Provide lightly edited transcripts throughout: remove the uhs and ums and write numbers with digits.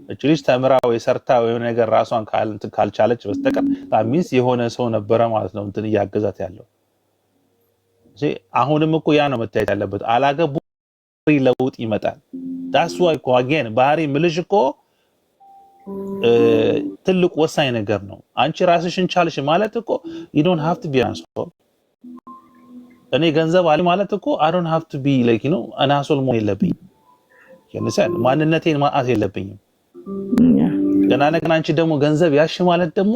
እች ልጅ ተምራ ወይ ሰርታ ወይ የሆነ ነገር ራሷን እንትን ካልቻለች በስተቀር means የሆነ ሰው ነበረ ማለት ነው እንትን እያገዛት ያለው። አሁንም እኮ ያ ነው መታየት ያለበት። አላገቡ ለውጥ ይመጣል። That's why እኮ again ባህሪ ምልሽ እኮ ትልቅ ወሳኝ ነገር ነው። አንቺ ራስሽን ቻልሽ ማለት እኮ you don't have to be an asshole። እኔ ገንዘብ አለ ማለት እኮ I don't have to be like an asshole መሆን የለብኝም። ማንነቴን ማጣት የለብኝም። ገና ነገር አንቺ ደግሞ ገንዘብ ያሽ ማለት ደግሞ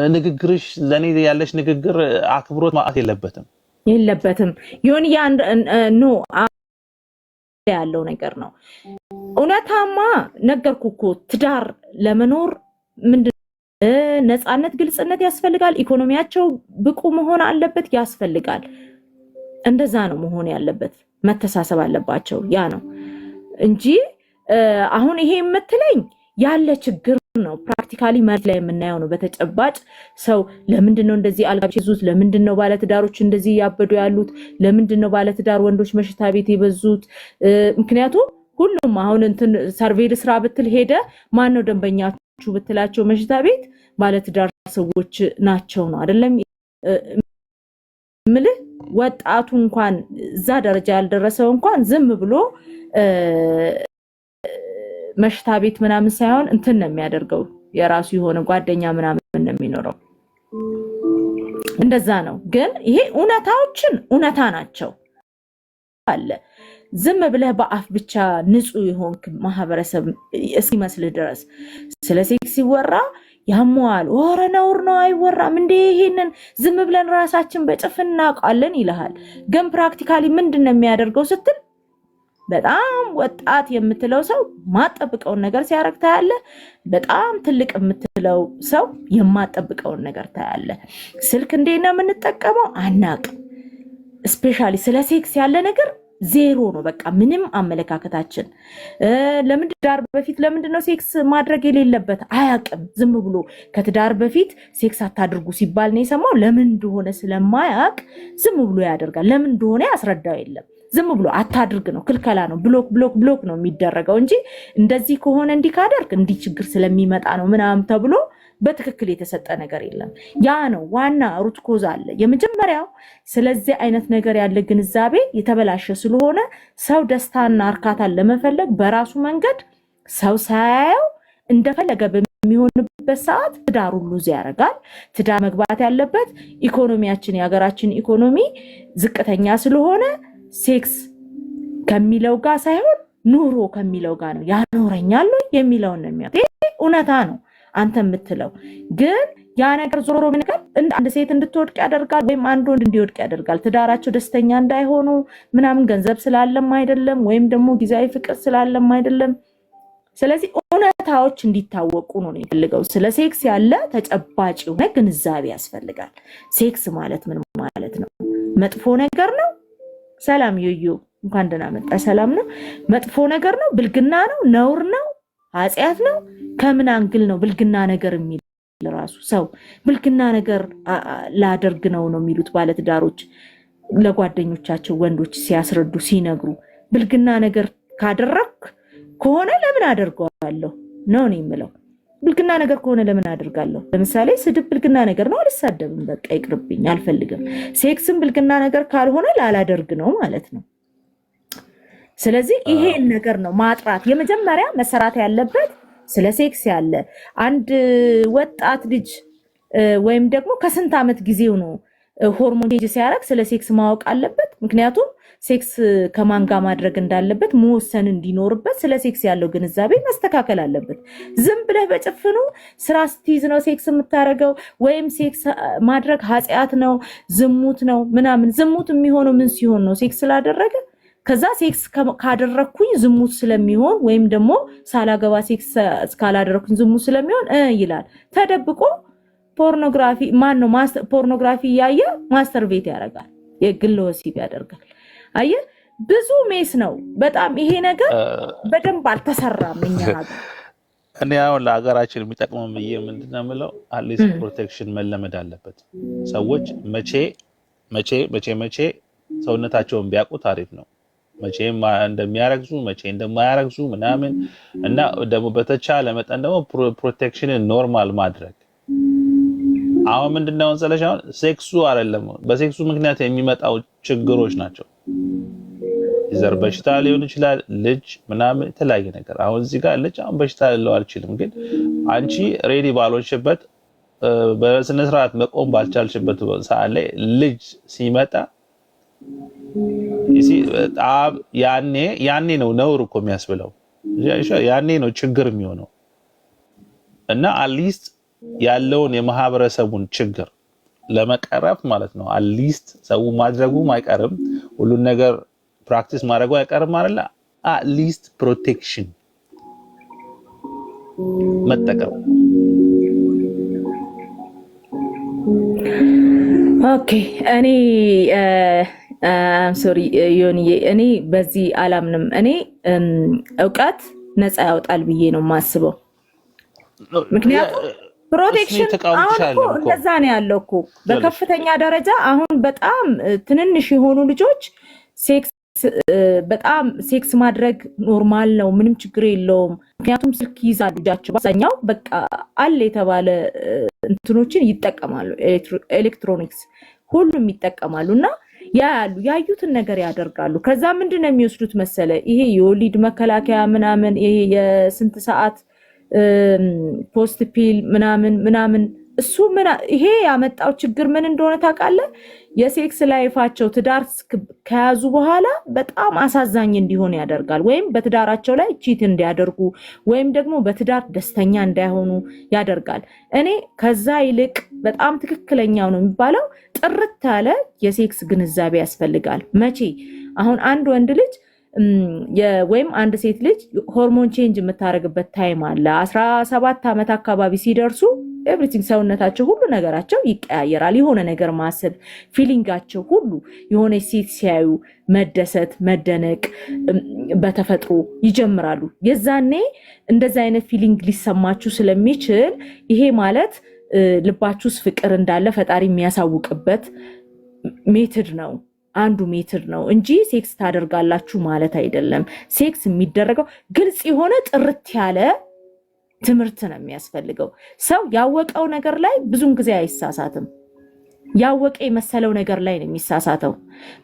ንግግርሽ፣ ለእኔ ያለሽ ንግግር አክብሮት ማጣት የለበትም። የለበትም። ይሁን ያ no ያለው ነገር ነው። እውነታማ ነገርኩ እኮ፣ ትዳር ለመኖር ምንድን ነፃነት፣ ግልጽነት ያስፈልጋል። ኢኮኖሚያቸው ብቁ መሆን አለበት፣ ያስፈልጋል። እንደዛ ነው መሆን ያለበት። መተሳሰብ አለባቸው። ያ ነው እንጂ አሁን ይሄ የምትለኝ ያለ ችግር ነው። Practically መሬት ላይ የምናየው ነው። በተጨባጭ ሰው ለምንድን ነው እንደዚህ አልጋ የበዙት? ለምንድን ነው ባለትዳሮች እንደዚህ እያበዱ ያሉት? ለምንድን ነው ባለትዳር ወንዶች መሽታ ቤት የበዙት? ምክንያቱም ሁሉም አሁን እንትን survey ልስራ ብትል ሄደ ማን ነው ደንበኛችሁ ብትላቸው መሽታ ቤት ባለትዳር ሰዎች ናቸው ነው አይደለም ምልህ። ወጣቱ እንኳን እዛ ደረጃ ያልደረሰው እንኳን ዝም ብሎ መሽታ ቤት ምናምን ሳይሆን እንትን ነው የሚያደርገው፣ የራሱ የሆነ ጓደኛ ምናምን ነው የሚኖረው። እንደዛ ነው። ግን ይሄ እውነታዎችን እውነታ ናቸው አለ። ዝም ብለህ በአፍ ብቻ ንጹህ የሆንክ ማህበረሰብ እስኪመስልህ ድረስ ስለ ሴክስ ሲወራ ያመዋል። ወረ ነውር ነው አይወራም እንዴ፣ ይሄንን ዝም ብለን ራሳችን በጭፍን እናውቃለን ይልሃል። ግን practically ምንድን ነው የሚያደርገው ስትል በጣም ወጣት የምትለው ሰው ማጠብቀውን ነገር ሲያደርግ ታያለህ። በጣም ትልቅ የምትለው ሰው የማጠብቀውን ነገር ታያለህ። ስልክ እንዴት ነው የምንጠቀመው አናቅም። Especially ስለ ሴክስ ያለ ነገር ዜሮ ነው። በቃ ምንም አመለካከታችን ለምን ትዳር በፊት ለምንድን ነው ሴክስ ማድረግ የሌለበት አያቅም። ዝም ብሎ ከትዳር በፊት ሴክስ አታድርጉ ሲባል ነው የሰማው። ለምን እንደሆነ ስለማያቅ ዝም ብሎ ያደርጋል። ለምን እንደሆነ ያስረዳው የለም። ዝም ብሎ አታድርግ ነው፣ ክልከላ ነው። Block block block ነው የሚደረገው እንጂ እንደዚህ ከሆነ እንዲህ ካደርግ እንዲህ ችግር ስለሚመጣ ነው ምናምን ተብሎ በትክክል የተሰጠ ነገር የለም። ያ ነው ዋና root cause አለ። የመጀመሪያው ስለዚህ አይነት ነገር ያለ ግንዛቤ የተበላሸ ስለሆነ ሰው ደስታና እርካታን ለመፈለግ በራሱ መንገድ ሰው ሳያየው እንደፈለገ በሚሆንበት ሰዓት ትዳር ሁሉ lose ያደርጋል። ትዳር መግባት ያለበት ኢኮኖሚያችን የሀገራችን ኢኮኖሚ ዝቅተኛ ስለሆነ ሴክስ ከሚለው ጋር ሳይሆን ኑሮ ከሚለው ጋር ነው፣ ያኖረኛል ወይ የሚለውን ነው የሚያ እውነታ ነው። አንተ የምትለው ግን ያ ነገር ዞሮ ነገር አንድ ሴት እንድትወድቅ ያደርጋል፣ ወይም አንድ ወንድ እንዲወድቅ ያደርጋል። ትዳራቸው ደስተኛ እንዳይሆኑ ምናምን ገንዘብ ስላለም አይደለም፣ ወይም ደግሞ ጊዜያዊ ፍቅር ስላለም አይደለም። ስለዚህ እውነታዎች እንዲታወቁ ነው የሚፈልገው። ስለ ሴክስ ያለ ተጨባጭ የሆነ ግንዛቤ ያስፈልጋል። ሴክስ ማለት ምን ማለት ነው? መጥፎ ነገር ነው? ሰላም ዩዩ፣ እንኳን ደህና መጣ። ሰላም ነው? መጥፎ ነገር ነው? ብልግና ነው? ነውር ነው? ኃጢአት ነው? ከምን angle ነው ብልግና ነገር የሚል ራሱ ሰው ብልግና ነገር ላደርግ ነው ነው የሚሉት ባለትዳሮች ለጓደኞቻቸው ወንዶች ሲያስረዱ ሲነግሩ፣ ብልግና ነገር ካደረግክ ከሆነ ለምን አደርገዋለሁ ነው እኔ የምለው። ብልግና ነገር ከሆነ ለምን አደርጋለሁ? ለምሳሌ ስድብ ብልግና ነገር ነው፣ አልሳደብም፣ በቃ ይቅርብኝ፣ አልፈልግም። ሴክስም ብልግና ነገር ካልሆነ ላላደርግ ነው ማለት ነው። ስለዚህ ይሄን ነገር ነው ማጥራት የመጀመሪያ መሰራት ያለበት። ስለ ሴክስ ያለ አንድ ወጣት ልጅ ወይም ደግሞ ከስንት ዓመት ጊዜው ነው ሆርሞን change ሲያደርግ ስለ ሴክስ ማወቅ አለበት። ምክንያቱም ሴክስ ከማን ጋር ማድረግ እንዳለበት መወሰን እንዲኖርበት ስለ ሴክስ ያለው ግንዛቤ መስተካከል አለበት። ዝም ብለህ በጭፍኑ ስራ ስትይዝ ነው ሴክስ የምታደርገው ወይም ሴክስ ማድረግ ኃጢአት ነው፣ ዝሙት ነው ምናምን። ዝሙት የሚሆነው ምን ሲሆን ነው? ሴክስ ስላደረገ ከዛ ሴክስ ካደረግኩኝ ዝሙት ስለሚሆን ወይም ደግሞ ሳላገባ ሴክስ ካላደረግኩኝ ዝሙት ስለሚሆን ይላል። ተደብቆ ፖርኖግራፊ ማን ነው ፖርኖግራፊ እያየ masturbate ያደርጋል፣ የግል ወሲብ ያደርጋል። አየህ፣ ብዙ mess ነው በጣም። ይሄ ነገር በደንብ አልተሰራም እኛ ሀገር። እኔ አሁን ለሀገራችን የሚጠቅመው ብዬ ምንድን ነው የምለው፣ at least protection መለመድ አለበት። ሰዎች መቼ መቼ መቼ መቼ ሰውነታቸውን ቢያውቁት አሪፍ ነው። መቼም እንደሚያረግዙ፣ መቼ እንደማያረግዙ ምናምን እና ደግሞ በተቻለ መጠን ደግሞ protection ን normal ማድረግ። አሁን ምንድነው መሰለሽ፣ አሁን ሴክሱ አይደለም፣ በሴክሱ ምክንያት የሚመጣው ችግሮች ናቸው። የዘር በሽታ ሊሆን ይችላል፣ ልጅ ምናምን የተለያየ ነገር። አሁን እዚህ ጋር ልጅ አሁን በሽታ ልለው አልችልም፣ ግን አንቺ ready ባልሆንሽበት፣ በስነ ስርዓት መቆም ባልቻልሽበት ሰዓት ላይ ልጅ ሲመጣ you see በጣም ያኔ ነው ነውር እኮ የሚያስብለው፣ ያኔ ነው ችግር የሚሆነው። እና at least ያለውን የማህበረሰቡን ችግር ለመቀረፍ ማለት ነው። At least ሰው ማድረጉም አይቀርም፣ ሁሉን ነገር practice ማድረጉ አይቀርም አይደለ? At least protection መጠቀም። Okay፣ እኔ sorry ዮኒዬ፣ እኔ በዚህ አላምንም። እኔ እውቀት ነፃ ያወጣል ብዬ ነው የማስበው። ምክንያቱም protection አሁን እኮ እንደዛ ነው ያለው እኮ በከፍተኛ ደረጃ። አሁን በጣም ትንንሽ የሆኑ ልጆች ሴክስ፣ በጣም ሴክስ ማድረግ normal ነው፣ ምንም ችግር የለውም። ምክንያቱም ስልክ ይይዛሉ እጃቸው፣ በአብዛኛው በቃ አለ የተባለ እንትኖችን ይጠቀማሉ፣ ኤሌክትሮኒክስ ሁሉም ይጠቀማሉ እና ያያሉ፣ ያዩትን ነገር ያደርጋሉ። ከዛ ምንድን ነው የሚወስዱት መሰለ? ይሄ የወሊድ መከላከያ ምናምን፣ ይሄ የስንት ሰዓት post pill ምናምን ምናምን፣ እሱ ይሄ ያመጣው ችግር ምን እንደሆነ ታውቃለህ? የ sex life ኣቸው ትዳር ከያዙ በኋላ በጣም አሳዛኝ እንዲሆን ያደርጋል። ወይም በትዳራቸው ላይ cheat እንዲያደርጉ ወይም ደግሞ በትዳር ደስተኛ እንዳይሆኑ ያደርጋል። እኔ ከዛ ይልቅ በጣም ትክክለኛው ነው የሚባለው ጥርት ያለ የሴክስ ግንዛቤ ያስፈልጋል። መቼ አሁን አንድ ወንድ ልጅ ወይም አንድ ሴት ልጅ hormone change የምታደርግበት time አለ። 17 ዓመት አካባቢ ሲደርሱ everything ሰውነታቸው ሁሉ ነገራቸው ይቀያየራል። የሆነ ነገር ማሰብ፣ feeling ኣቸው ሁሉ፣ የሆነ ሴት ሲያዩ መደሰት፣ መደነቅ በተፈጥሮ ይጀምራሉ። የዛኔ እንደዚ አይነት feeling ሊሰማችሁ ስለሚችል ይሄ ማለት ልባችሁ ውስጥ ፍቅር እንዳለ ፈጣሪ የሚያሳውቅበት method ነው። አንዱ method ነው እንጂ ሴክስ ታደርጋላችሁ ማለት አይደለም። ሴክስ የሚደረገው ግልጽ የሆነ ጥርት ያለ ትምህርት ነው የሚያስፈልገው። ሰው ያወቀው ነገር ላይ ብዙን ጊዜ አይሳሳትም። ያወቀ የመሰለው ነገር ላይ ነው የሚሳሳተው።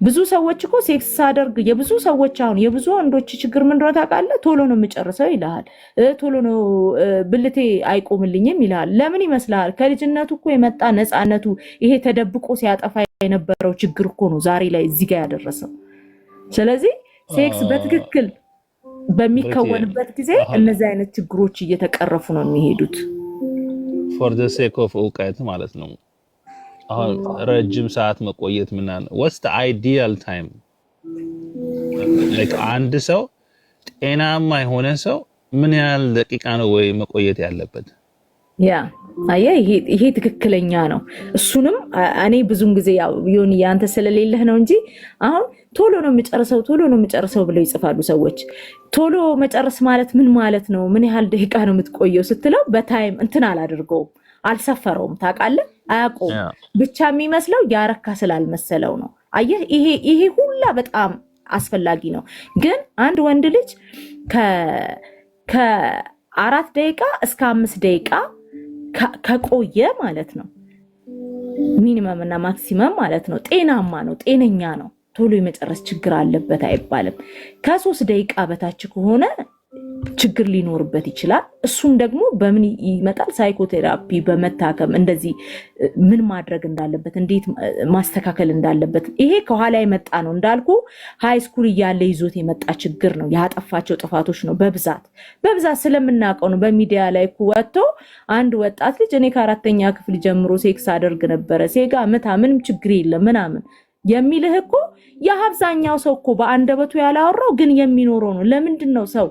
ብዙ ሰዎች እኮ ሴክስ ሳደርግ፣ የብዙ ሰዎች አሁን የብዙ ወንዶች ችግር ምን እንደሆነ ታውቃለህ? ቶሎ ነው የምጨርሰው ይልሃል። ቶሎ ነው ብልቴ አይቆምልኝም ይልሃል። ለምን ይመስልሃል? ከልጅነቱ እኮ የመጣ ነፃነቱ፣ ይሄ ተደብቆ ሲያጠፋ የነበረው ችግር እኮ ነው ዛሬ ላይ እዚህ ጋር ያደረሰው። ስለዚህ ሴክስ በትክክል በሚከወንበት ጊዜ እነዚህ አይነት ችግሮች እየተቀረፉ ነው የሚሄዱት። For the sake of እውቀት ማለት ነው። አሁን ረጅም ሰዓት መቆየት ምናምን፣ what's the ideal time? Like አንድ ሰው፣ ጤናማ የሆነ ሰው ምን ያህል ደቂቃ ነው ወይ መቆየት ያለበት? Yeah፣ አየህ፣ ይሄ ትክክለኛ ነው። እሱንም እኔ ብዙም ጊዜ ያው ዮኒ አንተ ስለሌለህ ነው እንጂ አሁን ቶሎ ነው የምጨርሰው፣ ቶሎ ነው የምጨርሰው ብለው ይጽፋሉ ሰዎች። ቶሎ መጨረስ ማለት ምን ማለት ነው? ምን ያህል ደቂቃ ነው የምትቆየው ስትለው በ time እንትን አላደርገውም፣ አልሰፈረውም። ታውቃለህ፣ አያውቀውም። ብቻ የሚመስለው ያረካ ስላልመሰለው ነው። አየህ፣ ይሄ ሁላ በጣም አስፈላጊ ነው። ግን አንድ ወንድ ልጅ ከ4 ደቂቃ እስከ 5 ደቂቃ ከቆየ ማለት ነው፣ minimum እና maximum ማለት ነው፣ ጤናማ ነው፣ ጤነኛ ነው። ቶሎ የመጨረስ ችግር አለበት አይባልም። ከ3 ደቂቃ በታች ከሆነ ችግር ሊኖርበት ይችላል። እሱም ደግሞ በምን ይመጣል? Psychotherapy በመታከም፣ እንደዚህ ምን ማድረግ እንዳለበት፣ እንዴት ማስተካከል እንዳለበት። ይሄ ከኋላ የመጣ ነው እንዳልኩ፣ high school እያለ ይዞት የመጣ ችግር ነው። ያጠፋቸው ጥፋቶች ነው። በብዛት በብዛት ስለምናውቀው ነው። በሚዲያ ላይ እኮ ወጥቶ አንድ ወጣት ልጅ እኔ ከአራተኛ ክፍል ጀምሮ ሴክስ አደርግ ነበረ፣ ሴጋ ምታ ምንም ችግር የለም ምናምን የሚልህ እኮ የአብዛኛው ሰው እኮ በአንደበቱ ያላወራው ግን የሚኖረው ነው። ለምንድን ነው ሰው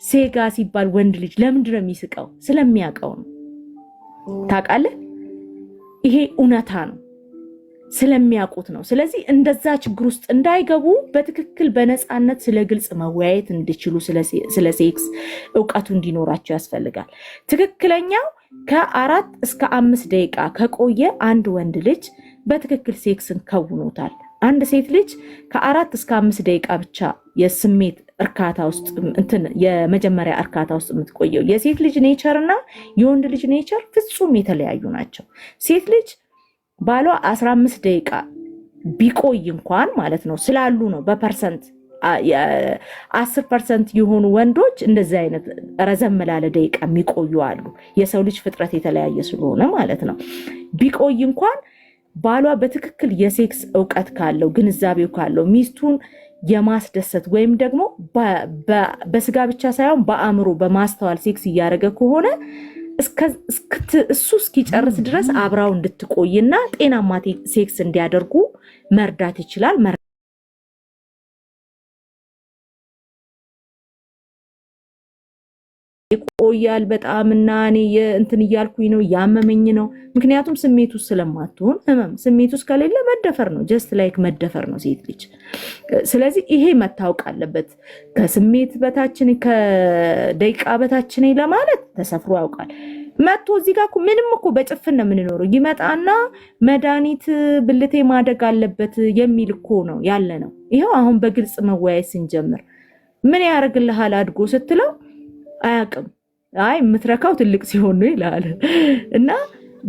ሴጋ ሲባል ወንድ ልጅ ለምንድን ነው የሚስቀው? ስለሚያውቀው ነው። ታውቃለህ? ይሄ እውነታ ነው። ስለሚያውቁት ነው። ስለዚህ እንደዛ ችግር ውስጥ እንዳይገቡ በትክክል በነፃነት ስለ ግልጽ መወያየት እንዲችሉ ስለ ሴክስ እውቀቱ እንዲኖራቸው ያስፈልጋል። ትክክለኛው ከ4 እስከ 5 ደቂቃ ከቆየ አንድ ወንድ ልጅ በትክክል ሴክስን ከውኖታል። አንድ ሴት ልጅ ከ4 እስከ 5 ደቂቃ ብቻ የስሜት እርካታ ውስጥ፣ እንትን የመጀመሪያ እርካታ ውስጥ የምትቆየው። የሴት ልጅ nature እና የወንድ ልጅ nature ፍጹም የተለያዩ ናቸው። ሴት ልጅ ባሏ 15 ደቂቃ ቢቆይ እንኳን ማለት ነው፣ ስላሉ ነው፣ በ percent 10% የሆኑ ወንዶች እንደዚህ አይነት ረዘም ላለ ደቂቃ የሚቆዩ አሉ። የሰው ልጅ ፍጥረት የተለያየ ስለሆነ ማለት ነው። ቢቆይ እንኳን ባሏ በትክክል የ sex እውቀት ካለው፣ ግንዛቤው ካለው፣ ሚስቱን የማስደሰት ወይም ደግሞ በስጋ ብቻ ሳይሆን በአእምሮ በማስተዋል sex እያደረገ ከሆነ እሱ እስኪጨርስ ድረስ አብራው እንድትቆይና ጤናማ sex እንዲያደርጉ መርዳት ይችላል። ይቆያል በጣም እና እኔ እንትን እያልኩኝ ነው፣ እያመመኝ ነው። ምክንያቱም ስሜት ውስጥ ስለማትሆን፣ ህመም ስሜት ውስጥ ከሌለ መደፈር ነው፣ just like መደፈር ነው ሴት ልጅ። ስለዚህ ይሄ መታወቅ አለበት። ከስሜት በታችን ከደቂቃ በታች ነኝ ለማለት ተሰፍሮ ያውቃል። መጥቶ እዚህ ጋር እኮ ምንም እኮ በጭፍን ነው የምንኖረው። ይመጣና መድኃኒት ብልቴ ማደግ አለበት የሚል እኮ ነው ያለ ነው። ይኸው አሁን በግልጽ መወያየት ስንጀምር ምን ያደርግልሃል አድጎ ስትለው አያውቅም። አይ የምትረካው ትልቅ ሲሆን ነው ይላል። እና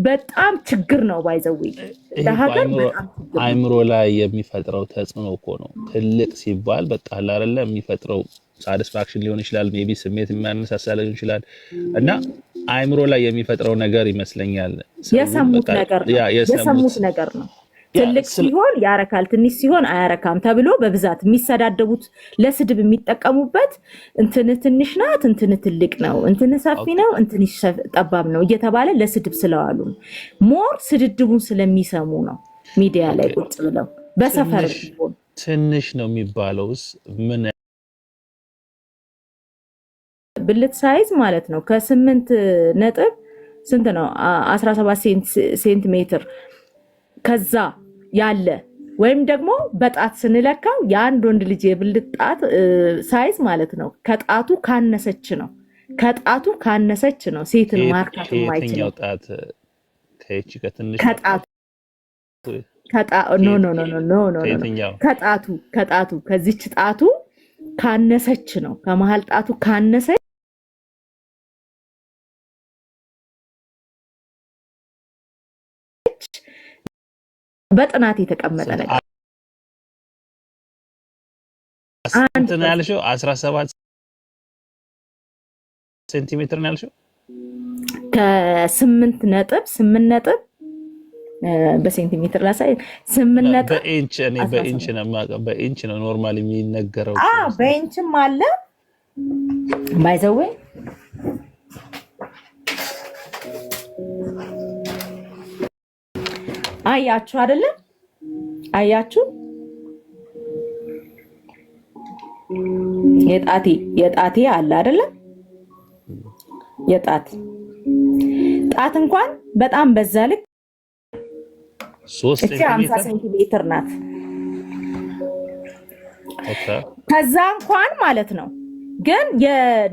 በጣም ችግር ነው by the way። ይሄ እኮ ለሀገር አይምሮ በጣም ችግር ነው። አይምሮ ላይ የሚፈጥረው ተጽዕኖ እኮ ነው። ትልቅ ሲባል በቃ አለ አይደለ የሚፈጥረው satisfaction ሊሆን ይችላል፣ maybe ስሜት የሚያነሳሳ ሊሆን ይችላል እና አይምሮ ላይ የሚፈጥረው ነገር ይመስለኛል ሰውን የሰሙት በቃ ነገር ነው። ያ የሰሙት የሰሙት ነገር ነው። ያ ትልቅ ሲሆን ያረካል፣ ትንሽ ሲሆን አያረካም ተብሎ በብዛት የሚሰዳደቡት፣ ለስድብ የሚጠቀሙበት እንትን ትንሽ ናት፣ እንትን ትልቅ ነው፣ እንትን ሰፊ ነው፣ እንትን ጠባብ ነው እየተባለ ለስድብ ስለዋሉ ነው። More ስድድቡን ስለሚሰሙ ነው ሚዲያ ላይ ቁጭ ብለው በሰፈር ትንሽ ቢሆን። ትንሽ ነው የሚባለውስ ምን? ብልት size ማለት ነው ከስምንት ነጥብ ስንት ነው 17 ሴንቲሜትር ከዛ ያለ ወይም ደግሞ በጣት ስንለካው የአንድ ወንድ ልጅ የብልት ጣት size ማለት ነው ከጣቱ ካነሰች ነው፣ ከጣቱ ካነሰች ነው ሴትን ማርካት ከየትኛው የማይችለው። ጣት? ከይቺ ከትንሿ? ከጣቱ። No, no, no, no, no, no, no። ከየትኛው? ከጣቱ፣ ከዚች ጣቱ ካነሰች ነው፣ ከመሀል ጣቱ ካነሰች። በጥናት የተቀመጠ ስንት? ነገር አንድ ስንት ነው ያልሽው? 17 ሴንቲሜትር ነው ያልሽው? ከስምንት ነጥብ ስምንት ነጥብ በሴንቲሜትር ላሳይ፣ ስምንት ነጥብ በኢንች እኔ አስራ በኢንች ሰባት ነው የማውቀው። በኢንች ነው normal የሚነገረው እኮ ይመስለኝ። በኢንችም አለ by the way። አያችሁ አይደለም? አያችሁ፣ የጣቴ አለ አይደለም? የጣት ጣት እንኳን በጣም በዛ ልክ 3 እቺ 50 ሴንቲሜትር ሴንቲሜትር ናት። ከዛ እንኳን ማለት ነው። ግን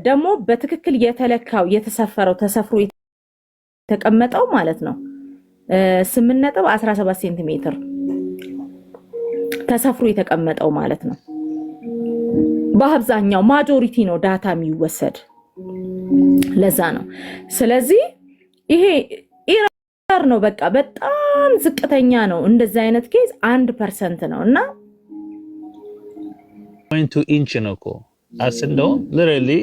ደግሞ በትክክል የተለካው፣ የተሰፈረው፣ ተሰፍሮ የተቀመጠው ማለት ነው 8.17 ሴንቲሜትር ተሰፍሮ የተቀመጠው ማለት ነው። በአብዛኛው majority ነው data የሚወሰድ፣ ለዛ ነው። ስለዚህ ይሄ error ነው፣ በቃ በጣም ዝቅተኛ ነው። እንደዚህ አይነት case 1% ነው እና 0.2 ኢንች ነው እኮ። አስ እንደውም literally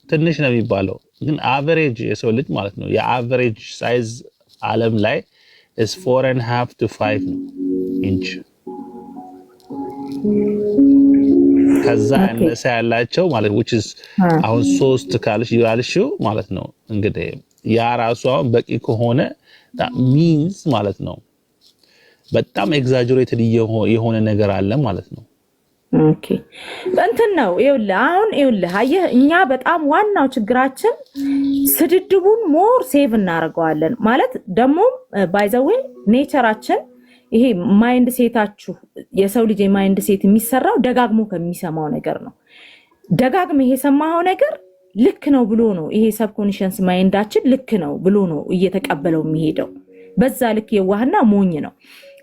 ትንሽ ነው የሚባለው፣ ግን average የሰው ልጅ ማለት ነው የ average size ዓለም ላይ is 4.5 to 5 ነው ኢንች። ከዛ ያነሰ ያላቸው ማለት which is አሁን 3 ካልሽ ያልሽው ማለት ነው፣ እንግዲህ ያ ራሱ አሁን በቂ ከሆነ that means ማለት ነው በጣም exaggerated የሆነ ነገር አለ ማለት ነው። Okay፣ እንትን ነው፣ ይኸውልህ አሁን፣ ይኸውልህ አየህ፣ እኛ በጣም ዋናው ችግራችን ስድድቡን more save እናደርገዋለን ማለት ደግሞ by the way nature ኣችን ይሄ mindset ኣችሁ፣ የሰው ልጅ የ mindset የሚሰራው ደጋግሞ ከሚሰማው ነገር ነው። ደጋግመህ የሰማኸው ነገር ልክ ነው ብሎ ነው ይሄ subconscious mind ኣችን ልክ ነው ብሎ ነው እየተቀበለው የሚሄደው። በዛ ልክ የዋህና ሞኝ ነው።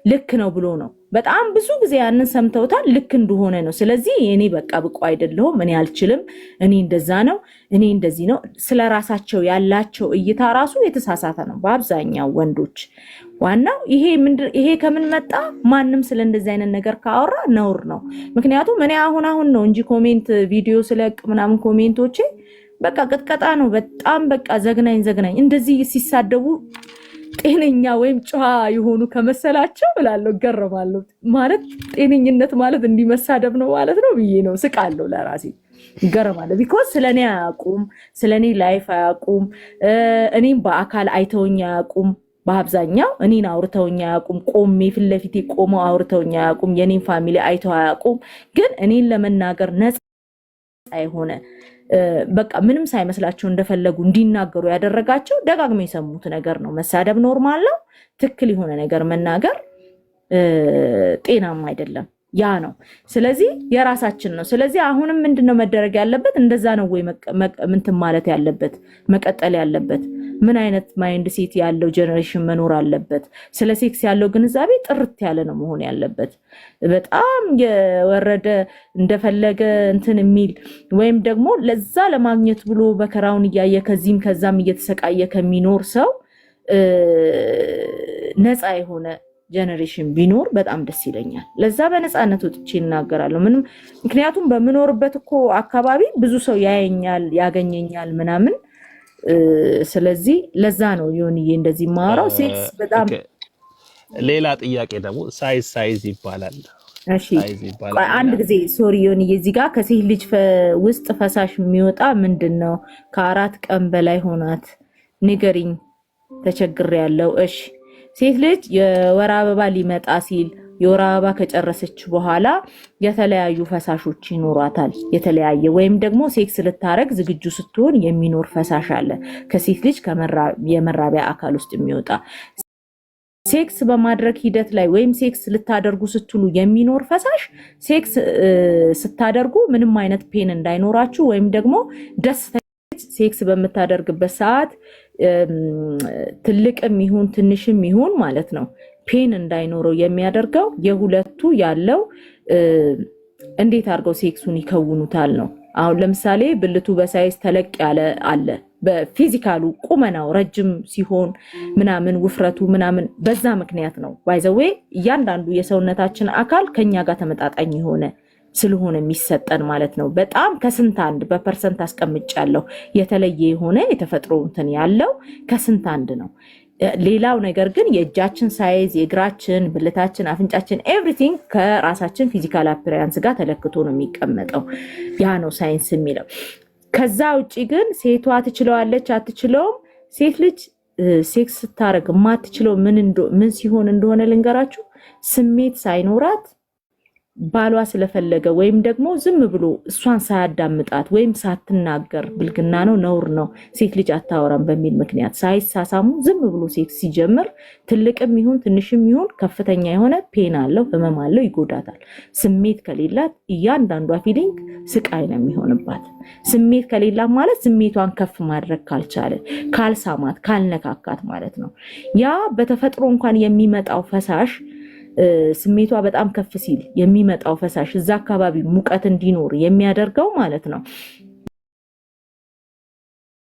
ልክ ነው ብሎ ነው በጣም ብዙ ጊዜ ያንን ሰምተውታል፣ ልክ እንደሆነ ነው። ስለዚህ እኔ በቃ ብቁ አይደለሁም፣ እኔ አልችልም፣ እኔ እንደዛ ነው፣ እኔ እንደዚህ ነው። ስለ ራሳቸው ያላቸው እይታ ራሱ የተሳሳተ ነው በአብዛኛው ወንዶች። ዋናው ይሄ ምንድን፣ ይሄ ከምን መጣ? ማንም ስለ እንደዚህ አይነት ነገር ካወራ ነውር ነው። ምክንያቱም እኔ አሁን አሁን ነው እንጂ comment ቪዲዮ ስለቅ ምናምን comment ኦቼ በቃ ቅጥቀጣ ነው። በጣም በቃ ዘግናኝ ዘግናኝ እንደዚህ ሲሳደቡ ጤነኛ ወይም ጨዋ የሆኑ ከመሰላቸው እላለሁ፣ እገረማለሁ። ማለት ጤነኝነት ማለት እንዲህ መሳደብ ነው ማለት ነው ብዬ ነው ስቃለሁ፣ ለራሴ እገረማለሁ። Because ስለ እኔ አያውቁም፣ ስለ እኔ life አያውቁም፣ እኔም በአካል አይተውኝ አያውቁም። በአብዛኛው እኔን አውርተውኝ አያውቁም። ቆሜ ፊት ለፊቴ ቆመው አውርተውኝ አያውቁም። የኔን family አይተው አያውቁም። ግን እኔን ለመናገር ነፃ የሆነ በቃ ምንም ሳይመስላቸው እንደፈለጉ እንዲናገሩ ያደረጋቸው ደጋግመው የሰሙት ነገር ነው። መሳደብ normal ነው። ትክክል የሆነ ነገር መናገር ጤናማ አይደለም። ያ ነው። ስለዚህ የራሳችን ነው። ስለዚህ አሁንም ምንድነው መደረግ ያለበት? እንደዛ ነው ወይ ምንትን ማለት ያለበት፣ መቀጠል ያለበት? ምን አይነት mindset ያለው generation መኖር አለበት? ስለ ሴክስ ያለው ግንዛቤ ጥርት ያለ ነው መሆን ያለበት። በጣም የወረደ እንደፈለገ እንትን የሚል ወይም ደግሞ ለዛ ለማግኘት ብሎ መከራውን እያየ ከዚህም ከዛም እየተሰቃየ ከሚኖር ሰው ነፃ የሆነ generation ቢኖር በጣም ደስ ይለኛል። ለዛ በነፃነት ወጥቼ እናገራለሁ። ምንም ምክንያቱም በምኖርበት እኮ አካባቢ ብዙ ሰው ያየኛል፣ ያገኘኛል ምናምን። ስለዚህ ለዛ ነው ዮኒዬ እንደዚህ የማወራው። ሴክስ በጣም ሌላ ጥያቄ ደግሞ size size ይባላል። እሺ size ይባላል። አንድ ጊዜ sorry ዮኒዬ፣ እዚህ ጋር ከሴት ልጅ ውስጥ ፈሳሽ የሚወጣ ምንድን ነው? ከ4 ቀን በላይ ሆናት፣ ንገሪኝ፣ ተቸግሬያለሁ። እሺ፣ ሴት ልጅ የወር አበባ ሊመጣ ሲል፣ የወር አበባ ከጨረሰች በኋላ የተለያዩ ፈሳሾች ይኖሯታል። የተለያየ ወይም ደግሞ ሴክስ ልታረግ ዝግጁ ስትሆን የሚኖር ፈሳሽ አለ ከሴት ልጅ የመራቢያ አካል ውስጥ የሚወጣ። ሴክስ በማድረግ ሂደት ላይ ወይም ሴክስ ልታደርጉ ስትሉ የሚኖር ፈሳሽ ሴክስ ስታደርጉ ምንም አይነት pain እንዳይኖራችሁ ወይም ደግሞ ደስ ሴክስ በምታደርግበት ሰዓት ትልቅም ይሁን ትንሽም ይሁን ማለት ነው pain እንዳይኖረው የሚያደርገው የሁለቱ ያለው እንዴት አድርገው ሴክሱን ይከውኑታል ነው። አሁን ለምሳሌ ብልቱ በ size ተለቅ ያለ አለ። በ physical ኡ ቁመናው ረጅም ሲሆን ምናምን ውፍረቱ ምናምን በዛ ምክንያት ነው። By the way እያንዳንዱ የሰውነታችን አካል ከኛ ጋር ተመጣጣኝ የሆነ ስለሆነ የሚሰጠን ማለት ነው። በጣም ከስንት አንድ በ percent አስቀምጫለሁ። የተለየ የሆነ የተፈጥሮ እንትን ያለው ከስንት አንድ ነው። ሌላው ነገር ግን የእጃችን size፣ የእግራችን፣ ብልታችን፣ አፍንጫችን everything ከራሳችን physical appearance ጋር ተለክቶ ነው የሚቀመጠው። ያ ነው ሳይንስ የሚለው። ከዛ ውጭ ግን ሴቷ ትችለዋለች አትችለውም። ሴት ልጅ ሴክስ ስታደርግ የማትችለው ምን ሲሆን እንደሆነ ልንገራችሁ። ስሜት ሳይኖራት ባሏ ስለፈለገ ወይም ደግሞ ዝም ብሎ እሷን ሳያዳምጣት ወይም ሳትናገር፣ ብልግና ነው፣ ነውር ነው፣ ሴት ልጅ አታወራም በሚል ምክንያት ሳይሳሳሙ ዝም ብሎ ሴክስ ሲጀምር ትልቅም ይሁን ትንሽም ይሁን ከፍተኛ የሆነ pain አለው፣ ህመም አለው፣ ይጎዳታል። ስሜት ከሌላት እያንዳንዷ feeling ስቃይ ነው የሚሆንባት። ስሜት ከሌላት ማለት ስሜቷን ከፍ ማድረግ ካልቻለ፣ ካልሳማት፣ ካልነካካት ማለት ነው። ያ በተፈጥሮ እንኳን የሚመጣው ፈሳሽ ስሜቷ በጣም ከፍ ሲል የሚመጣው ፈሳሽ እዛ አካባቢ ሙቀት እንዲኖር የሚያደርገው ማለት ነው።